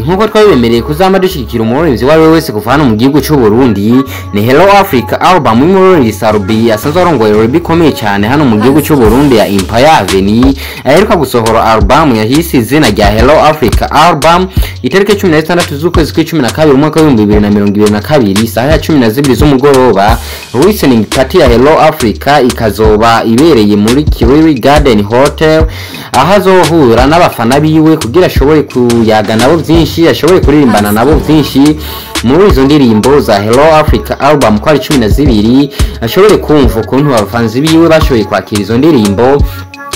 Nkuko twabibemereye kuzama dushigikira umuririmbyi uwo ari we wese kuva hano mu gihugu cy'u Burundi, ni Hello Africa album y'umuririmbyi Sat-B asanzwe arongoye label ikomeye cyane hano mu gihugu cy'u Burundi ya Empire Avenue, aheruka gusohora album yahise izina rya Hello Africa album itariki 16 z'ukwezi kw'icumi na kabiri umwaka w'ibihumbi bibiri na mirongo ibiri na kabiri isaha ya 12 z'umugoroba. Listening party ya Hello Africa ikazoba ibereye muri Kiriri Garden Hotel, aho azohura n'abafana biwe kugira ashobore kuyaga nabo byinshi, ashobore kuririmbana nabo byinshi muri izo ndirimbo za Hello Africa album ko ari 12, ashobore kumva ukuntu abafanzi biwe bashoboye kwakira izo ndirimbo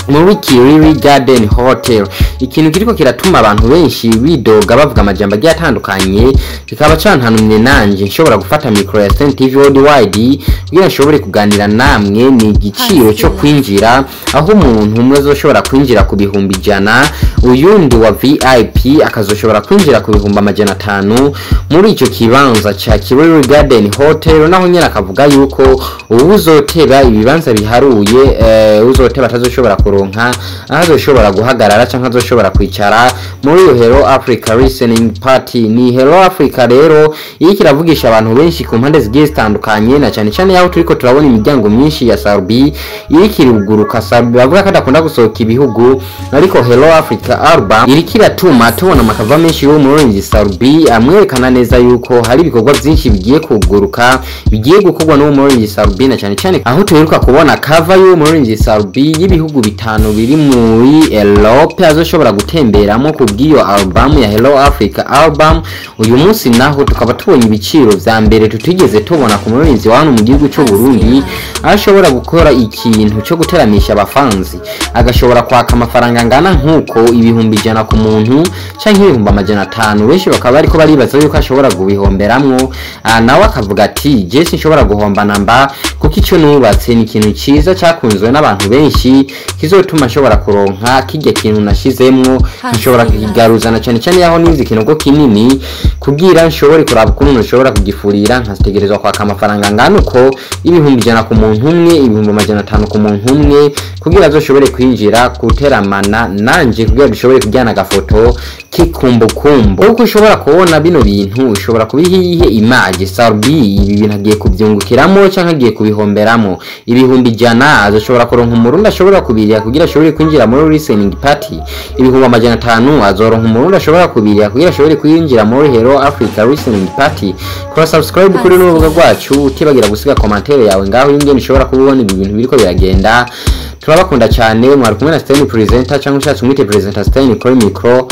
muri Kiriri Garden Hotel. Ikintu kiriko kiratuma abantu benshi bidoga bavuga amajambo agiye atandukanye, kikaba cantanumye nanje nshobora gufata micro ya Saint TV Worldwide kugira nshobore kuganira namwe. Ni igiciro cyo kwinjira, aho umuntu umwe azoshobora kwinjira ku 100,000, uyundi wa VIP akazoshobora kwinjira ku 500,000 muri ico kibanza ca Kiriri Garden Hotel. Naho nyene akavuga yuko uwuzoteba ibibanza biharuye, uzoteba atazoshobora kuronka aho azoshobora guhagarara canke azoshobora kwicara muri iyo Hello Africa listening party. Ni Hello Africa rero iriko iravugisha abantu benshi ku mpande zigiye zitandukanye, na cyane cyane yaho turiko turabona imiryango myinshi ya Sat-B iriko iruguruka. Sat-B bavuga ko adakunda gusohoka ibihugu, ariko Hello Africa album iriko iratuma tubona amakava menshi y'uwo muririmbyi Sat-B, amwerekana neza yuko hari ibikorwa byinshi bigiye kuguruka, bigiye gukorwa n'uwo muririmbyi Sat-B, na cyane cyane aho tuheruka kubona cover y'uwo muririmbyi Sat-B y'ibihugu 5 biri muri Europe azoshobora gutemberamo ku bw'iyo album ya Hello Africa album. Uyu munsi naho tukaba tubonye ibiciro vya mbere tutigeze tubona ku muririmbyi wa hano mu gihugu cy'u Burundi, aho ashobora gukora ikintu cyo guteramisha abafanzi, agashobora kwaka amafaranga angana nk'uko 100,000 ku muntu canke 500,000. Benshi bakaba bariko baribaza yuko ashobora kubihomberamwo, nawe akavuga ati je sinshobora guhomba namba, kuko ico nubatse ni ikintu ciza cyakunzwe n'abantu benshi, kizotuma nshobora kuronka kirya kintu nashizemwo, nshobora kukigaruzana, cyane cyane yaho nize ikinogo kinini kugira nshobore kuraba ukuntu nshobora kugifurira, nkategerezwa kwaka amafaranga angana uko 100,000 ku muntu umwe, 500,000 ku muntu umwe, kugira azoshobore kwinjira guteramana nanje, kugira dushobore kujyana agafoto k'ikumbukumbu. Uko ushobora kubona bino bintu, ushobora kubiha iyihe image? Sat-B ibi bintu agiye kubyungukiramo canke agiye kubihomberamo? 100,000 azoshobora kuronka umurundi ashobora kubiriya kugira ashobore kwinjira muri listening party? 500,000 azoronka umurundi ashobora kubiriya kugira ashobore kwinjira muri Hello Africa listening party? Kora subscribe kuri rubuga rwacu, utibagira gusiga commentaire yawe ngaho ingene ushobora kubona ibi bintu biriko biragenda. Turabakunda cyane, mwari kumwe na Sten Presenter, cyangwa ushatse umwite Presenter Sten kuri micro.